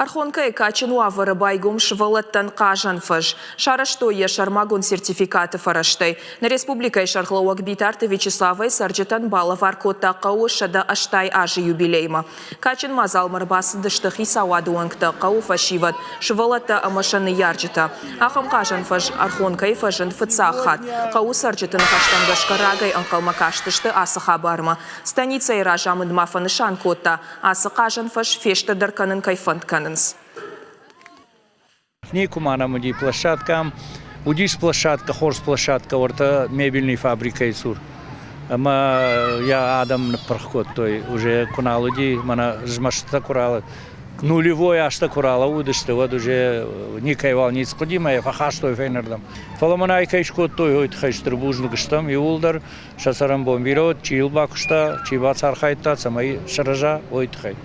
Архонкӕйы кадджын уавӕры байгом сывӕллӕттӕн хъазӕн фӕз. Сарӕзтой йӕ сӕрмагонд сертификаты фӕрӕзтӕй. Нӕ республикӕйы сӕргълӕууӕг Битарты Вячеславӕй цӕрджытӕн балӕвар кодта хъӕуы 180 азы юбилеймӕ. Кадджын мадзалмӕ ӕрбацыдысты хицауады уӕнгтӕ, хъӕуы фӕсивӕд, сывӕллӕттӕ ӕмӕ сӕ ныййарджытӕ. Ахӕм хъазӕн фӕз Архонкӕйы фӕзынд фыццаг хатт. Хъӕуы цӕрджыты ныхӕстӕм гӕсгӕ рагӕй ӕнхъӕлмӕ кастысты ацы хабармӕ. Станицӕйы разамынд ма фӕнысан кодта, ацы хъазӕн фӕз фестырдӕр кӕнын кӕй фӕнд кӕнынц. Никуы ма нӕм уыди площадкӕ ам. Уыдис площадкӕ, хорз площадкӕ уӕртӕ мебельный фабрикӕйы цур. Ӕмӕ йӕ адӕм ныппырх кодтой. Уже куы нал уыди, мӕнӕ змӕстытӕ куы ралӕг, нулевой азтӕ куы ралӕууыдысты, уӕд уже никӕйуал ницы хъуыди ӕмӕ йӕ фӕхастой фӕйнӕрдӕм. Фӕлӕ мӕнӕ ай кӕй скодтой, уый тыххӕй стыр бузныг стӕм иууылдӕр. Сӕ цӕрӕнбон бирӕ уыд, чи йыл бакуыста, чи бацархайдта, цӕмӕй сырӕза, уый тыххӕй.